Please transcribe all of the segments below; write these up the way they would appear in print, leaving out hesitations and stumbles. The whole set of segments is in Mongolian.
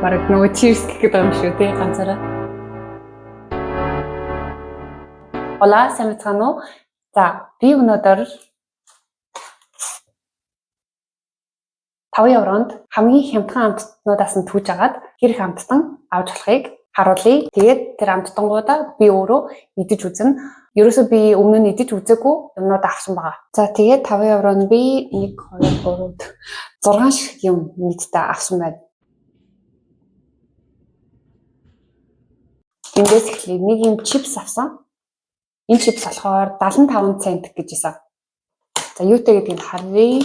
Бараг нөгөө cheers гэх гэдэг юм шүү тий ганцаараа. Hola, сайн байцгаана уу? За, би өнөөдөр 5 евронд хамгийн хямдхан амттнуудаас нь түүж агаад хэр их амттан авч болохыг харуулъя. Тэгээд тэр амттангуудаа би өөрөө идэж үзнэ. Ерөөсөө би өмнө нь идэж үзээгүй юмнууд авсан байгаа. За, тэгээд 5 евронд би 1 2 3 6 шиг юм нийтдээ авсан байна. Эндээс эхлэе. Нэг юм чипс авсан. Энэ чипс болохоор 75 цент гэж исэн. За, юутай гэдгийг харъя.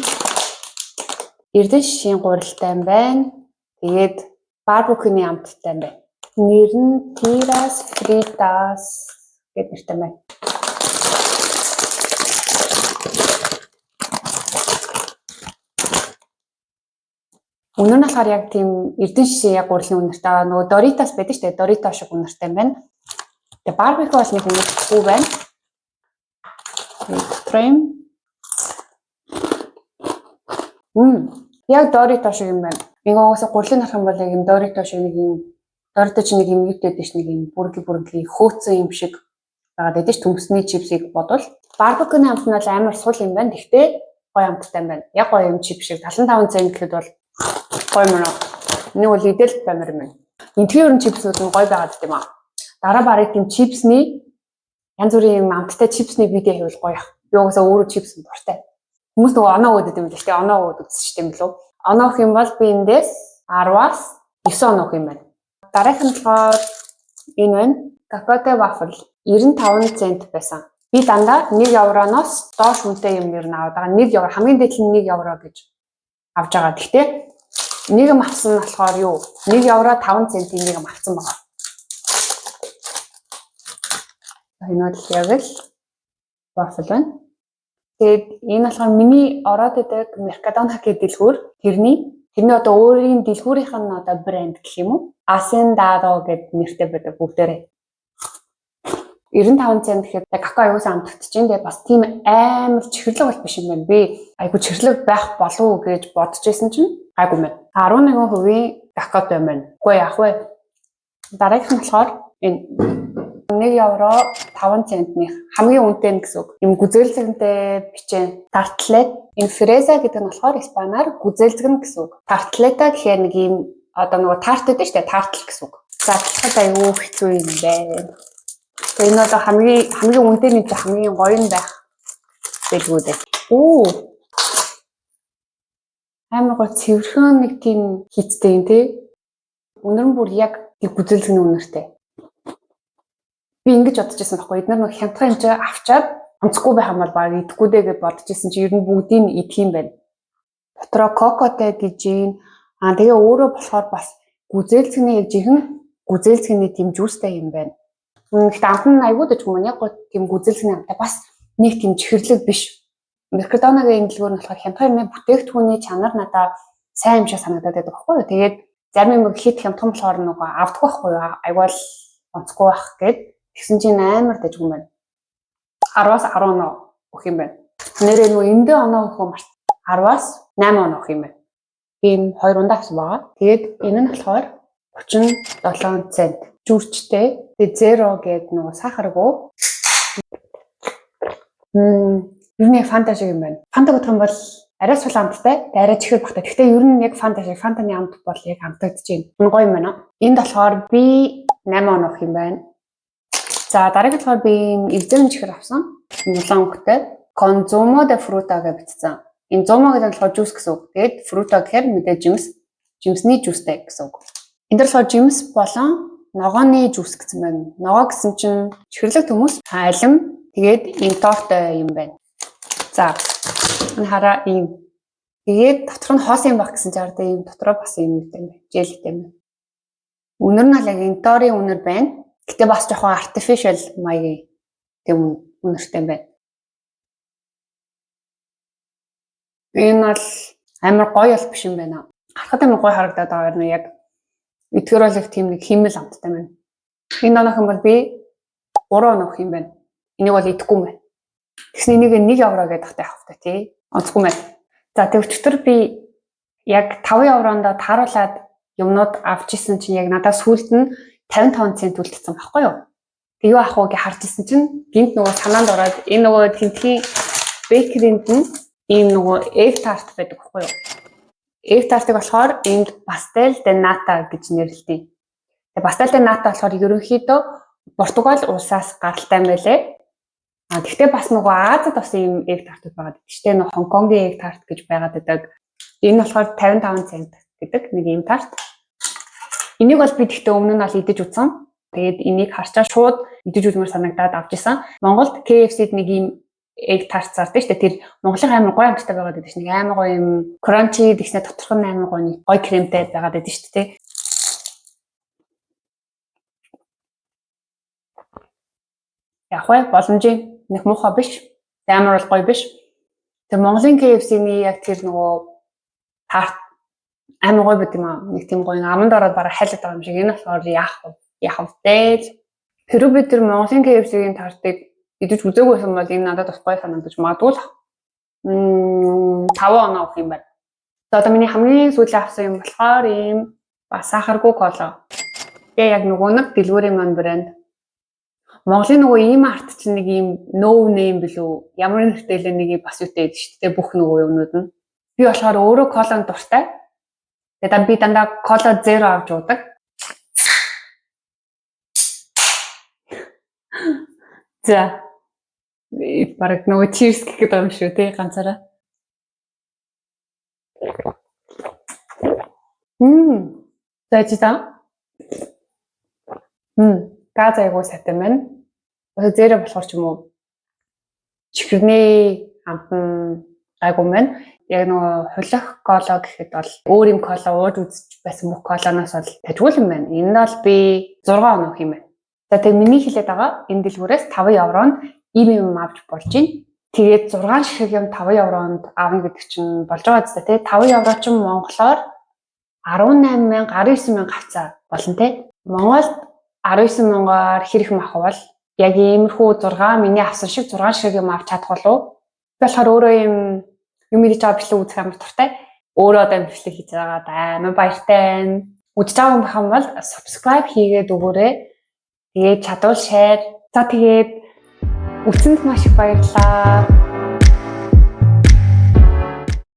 Эрдэнэ шишийн гурилтай юм байна. Тэгээд барбекюны амттай юм байна. Нэр нь Tiras Fritas гэдэг нэртэй байна. Үнэр нь болохоор яг тийм эрдэнэ шишээ яг гурилын үнэртэй. Нөгөө Doritos байдаг шүү дээ. Doritos шиг үнэртэй юм байна. Тэгээ барбекю бол нэг үнэртэхгүй байна. Тэгээд дотор юм. Яг Doritos шиг юм байна. Ингээ угаасаа гурилын харах юм бол яг юм Doritos шиг нэг юм Doritos чи нэг юм юутэй дэш нэг юм бүрги бүрги хөөцөн юм шиг байгаа дэш төмсний чипсийг бодвол барбекюны амт нь бол амар сул юм байна. Гэхдээ гоё амттай юм байна. Яг гоё юм чип шиг 75 цент гэхэд бол гоё мөн. Нэг бол идэл баймар юм байна. Энтхийн өрн чипсүүд нь гоё байгаад юм аа. Дараа барыг тийм чипсний янз бүрийн юм амттай чипсний видео хийвэл гоё ах. Би угаасаа өөрөө чипс дуртай. Хүмүүс нөгөө оноо өгдөг юм л шүү дээ. Оноо өгдөг гэсэн юм лүү. Оноо өгөх юм бол би эндээс 10-аас 9 оноо өгөх юм байна. Дараагийнх нь болохоор энэ байна. Какаотой вафл 95 цент байсан. Би дандаа 1 евроноос доош үнэтэй юм нэр нь аваад байгаа. 1 евро хамгийн дээд нь 1 евро гэж авч байгаа. Гэхдээ нэг юм авсан нь болохоор юу? 1 евро 5 центийн нэг юм авсан байгаа. Энэ бол яг л вафл байна. Тэгээд энэ болохоор миний ороод идэг Mercadona гэдэг дэлгүүр тэрний одоо өөрийн дэлгүүрийнх нь одоо брэнд гэх юм уу? Hacendado гэдэг нэртэй байдаг бүгдээрээ. 95 цент гэхэд какао аюулсан амтгтж чинь тэгээ бас тийм амар чихэрлэг бол биш юм байна. Би айгу чихэрлэг байх болов уу гэж бодож исэн чинь гайгүй байна. 11% какаотой юм байна. Үгүй яах вэ? Дараагийнх нь болохоор энэ 1 евро 5 центнийх хамгийн үнэтэй нь гэсэн үг. Юм гүзээлзгэнтэй бичэн тартлет. Энэ фреза гэдэг нь болохоор испанаар гүзээлзгэн гэсэн үг. Тартлета гэхээр нэг юм одоо нөгөө тарт гэдэг шүү дээ. Тартл гэсэн үг. Задлахад айгүй хэцүү юм байна. Тэгээ энэ одоо хамгийн үнэтэй нь хамгийн гоё нь байх байлгүй дээ. Оо. Амар гоё цэвэрхэн нэг тийм хийцтэй юм тий. Үнэр нь бүр яг гүзээлзгэний үнэртэй. Би ингэж бодож байсан байхгүй. Эдгээр нэг хямдхан юм чи авчаад онцгүй байх юм бол баг идэхгүй дээ гэж бодож исэн чи ер нь бүгдийг идэх юм байна. Дотроо кокотой гэж юм. Аа тэгээ өөрөө болохоор бас гүзээлзгэний яг жинхэнэ гүзээлзгэний тийм жүүстэй юм байна. Гэхдээ амт нь айгүй дэж юм. Яг гоо тийм гүзээлзгэний амттай бас нэг тийм чихэрлэг биш. Меркадонагийн энэ дэлгүүр нь болохоор хямдхан юмны бүтээгдэхүүний чанар надаа сайн юм шиг санагдаад байдаг байхгүй юу. Тэгээд зарим юм хит хямдхан болохоор нөгөө авдаггүй байхгүй юу. Айгүй л онцгүй байх гэд тэгсэн чинь амар дэж юм байна. 10-аас 10 оноо өгөх юм байна. Нэрээ нөгөө эндээ оноо өгөх юм 10-аас 8 оноо өгөх юм байна. Би энэ хоёр ундаа авсан байгаа. Тэгээд энэ нь болохоор 37 цент. Жүрчтэй. Тэгээд zero гэдэг нөгөө сахаргүй. Ер нь яг фанта шиг юм байна. Фанта гэх юм бол арай сул амттай, арай чихэр багтай. Гэхдээ ер нь яг фанта шиг, фантаны амт бол яг амтагдаж байна. Энэ гоё юм байна. Энд болохоор би 8 оноо өгөх юм байна. За, дараагийн болохоор би эрзэн чихэр авсан. Улаан өнгөтэй. Con zumo de fruta гэж бичсэн. Энэ zumo гэдэг нь болохоор жуус гэсэн үг. Тэгээд fruta гэхээр мэдээ жимс, жимсний жуустай гэсэн үг. Энэ дэр болохоор жимс болон ногооны жуус гэсэн байна. Ногоо гэсэн чинь чихэрлэг төмөс, алим, тэгээд ийм тортой юм байна. За, энэ хараа ийм. Тэгээд дотор нь хоосон юм баг гэсэн чинь хараа ийм дотроо бас ийм юм байна. Желтэй юм байна. Үнэр нь бол яг энторийн үнэр байна. Гэтэ бас жоохон artificial маягийн тийм үнэртэй юм байна. Энэ бол амар гоё бол биш юм байна. Харахад амар гоё харагдаад байгаа юм яг эдгээр бол их тийм нэг химэл амттай байна. Энэ онох юм бол би 3 онох юм байна. Энийг бол идэхгүй юм байна. Тэгсэн энийг 1 евро гэдэг тахтай явах та тий. Онцгүй юм байна. За тэг өчтөр би яг 5 евронд тааруулаад юмнууд авч исэн чинь яг надад сүүлд нь 55 цент үлдсэн байхгүй юу? Тэг юу авах уу гэж харж исэн чинь гинт нөгөө санаанд ороод энэ нөгөө тентхийн bakery-нд нь ийм нөгөө egg tart байдаг байхгүй юу? Egg tart-ыг болохоор энд pastel de nata гэж нэрлэдэг. Тэгээ pastel de nata болохоор ерөнхийдөө Португал улсаас гаралтай юм байлээ. А тэгвэл бас нөгөө Азад бас ийм egg tart-ууд байгаа гэдэг. Тэгтээ нөгөө Хонконгийн egg tart гэж байгаад байдаг. Энэ болохоор 55 цент гэдэг нэг ийм тарт. Энийг бол би тэгтээ өмнө нь бол идэж үзсэн. Тэгээд энийг харчаа шууд идэж үзмээр санагдаад авч исэн. Монголд KFC-д нэг ийм egg tart зардаг шүү дээ. Тэр Монголын амар гоё амттай байгаад байдаг шин. Нэг амар гоё юм crunchy тэгснэ доторх нь амар гоё нэг гоё кремтэй байгаад байдаг шүү дээ. Яг вэ боломжийн нэг муухай биш. Амар бол гоё биш. Тэр Монголын KFC-ний яг тэр нөгөө тарт амар гоё байт юм аа. Нэг тийм гоё аманд ороод бараг хайлаад байгаа юм шиг. Энэ болохоор яах вэ? Яах вэ? Хэрвээ би тэр Монголын KFC-ийн тартыг идэж үзээгүй байсан бол энэ надад бас гоё санагдаж магадгүй л. 5 оноо өгөх юм байна. За одоо миний хамгийн сүүлийн авсан юм болохоор ийм бас сахаргүй кола. Тэгээ яг нөгөө нэг дэлгүүрийн маань брэнд. Монголын нөгөө ийм арт чинь нэг ийм no name билүү ямар нэртэй л нэг бас юутай байдаг шүү дээ бүх нөгөө юмнууд нь. Би болохоор өөрөө колонд дуртай. Тэгээд би дандаа кола zero авч уудаг. За. Бараг нөгөө cheers гэх гэдэг юм шүү тий ганцаараа. За чи та. Газ айгуу сайтай байна. Одоо zero болохоор ч юм уу чихэрний амт нь гайгүй байна. Яг нөгөө хулих кола гэхэд бол өөр юм кола ууж үзэж байсан бүх колоноос бол тажгүй юм байна. Энэ бол би 6 оноо өгөх юм байна. За тэгээ миний хэлээд байгаа энэ дэлгүүрээс 5 евронд ийм юм авч болж байна. Тэгээд 6 ширхэг юм 5 евронд авна гэдэг чинь болж байгаа зү тэ 5 евро чинь монголоор 18 мянга 19 мянга хавцаа болно те. Монголд 19 мянгаар хэр их юм авах бол яг иймэрхүү 6 миний авсан шиг 6 ширхэг юм авч чадах болов уу? Би болохоор өөрөө юм идэж байгаа бичлэг үзэх амар дуртай. Өөрөө одоо юм бичлэг хийж байгаад амар баяртай байна. Үзэж байгаа хүн байх юм бол subscribe хийгээд өгөөрэй. Тэгээд чадвал share. За тэгээд үзсэнд маш их баярлалаа.